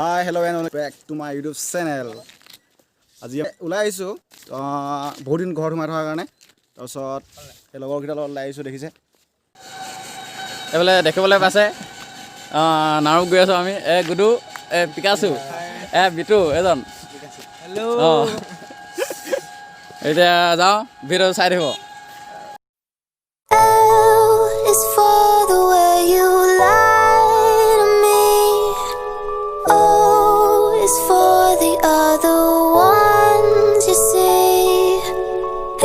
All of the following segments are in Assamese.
Hi, hello and back to my YouTube channel. আজি ওলাই আহিছোঁ, বহুত দিন ঘৰত সোমাই থকাৰ কাৰণে। তাৰপিছত এই লগৰকেইটাৰ লগত ওলাই আহিছোঁ, দেখিছে। এইফালে দেখিবলৈ পাইছে, নাৰক গৈ আছোঁ আমি। এ গুডু, এ পিকাচু, এ বিটু এজন। অঁ, এতিয়া যাওঁ, ভিডিঅ' চাই থাকিব। L is for the way you lie to me. O is for the other ones you see. V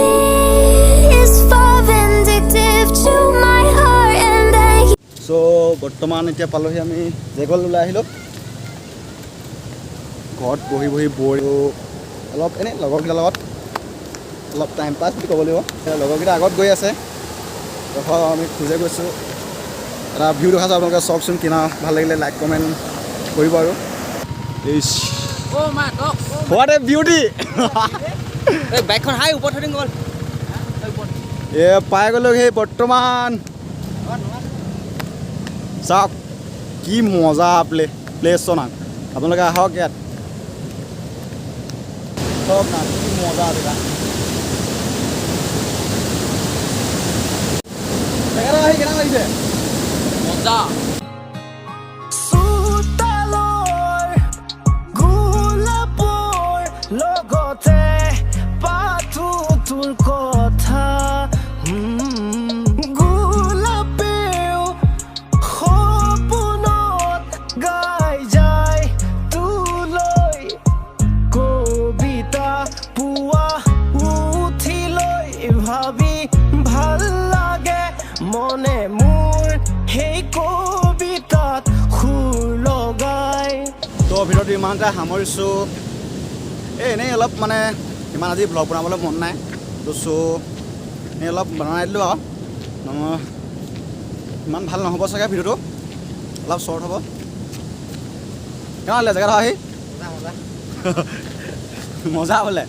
is for vindictive to my heart and then চ' বৰ্তমান এতিয়া পালোহি আমি জেগল। ওলাই আহিলোঁ, ঘৰত বহি বহি ব'ৰ। অলপ এনেই লগৰকেইটাৰ লগত অলপ টাইম পাছ বুলি ক'ব লাগিব। এতিয়া লগৰকেইটা আগত গৈ আছে, তাৰপৰা আমি খোজে গৈছোঁ। এটা ভিউ দেখাইছোঁ, আপোনালোকে চাওকচোন। কিনা ভাল লাগিলে লাইক কমেণ্ট কৰিব। আৰু ইছ, what a beauty! এই বাইকখন হাই ওপৰত থৈ দিম গ'ল। এ পাই গ'লোঁ সেই বৰ্তমান। চাওক কি মজা প্লেচ না। আপোনালোকে আহক ইয়াত, চাওক না কি মজা জেগা। জেগাটো আহি কেনেকুৱা লাগিছে? মজা। চোতালৰ গোলাপৰ লগতে পাতো তোৰ কথা। গোলাপেও সপোনত গাই যায় তোলৈ কবিতা। পুৱা উঠিলৈ ভাবি ভাল লাগে মনে মোৰ সেই কবিতাত সুৰ লগাই। তো ভিডিঅ'টো ইমানতে সামৰিছোঁ। এই এনেই অলপ মানে ইমান আজি ভ্লগ বনাবলৈ মন নাই, তো চ' এনেই অলপ বনাই দিলোঁ। আৰু ইমান ভাল নহ'ব চাগে ভিডিঅ'টো, অলপ শ্বৰ্ট হ'ব। কেনেকুৱা লাগিলে জেগাটো আহি? মজা বোলে।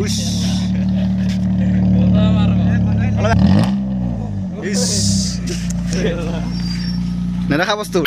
উইচ। ইচ। নেদেখা বস্তু।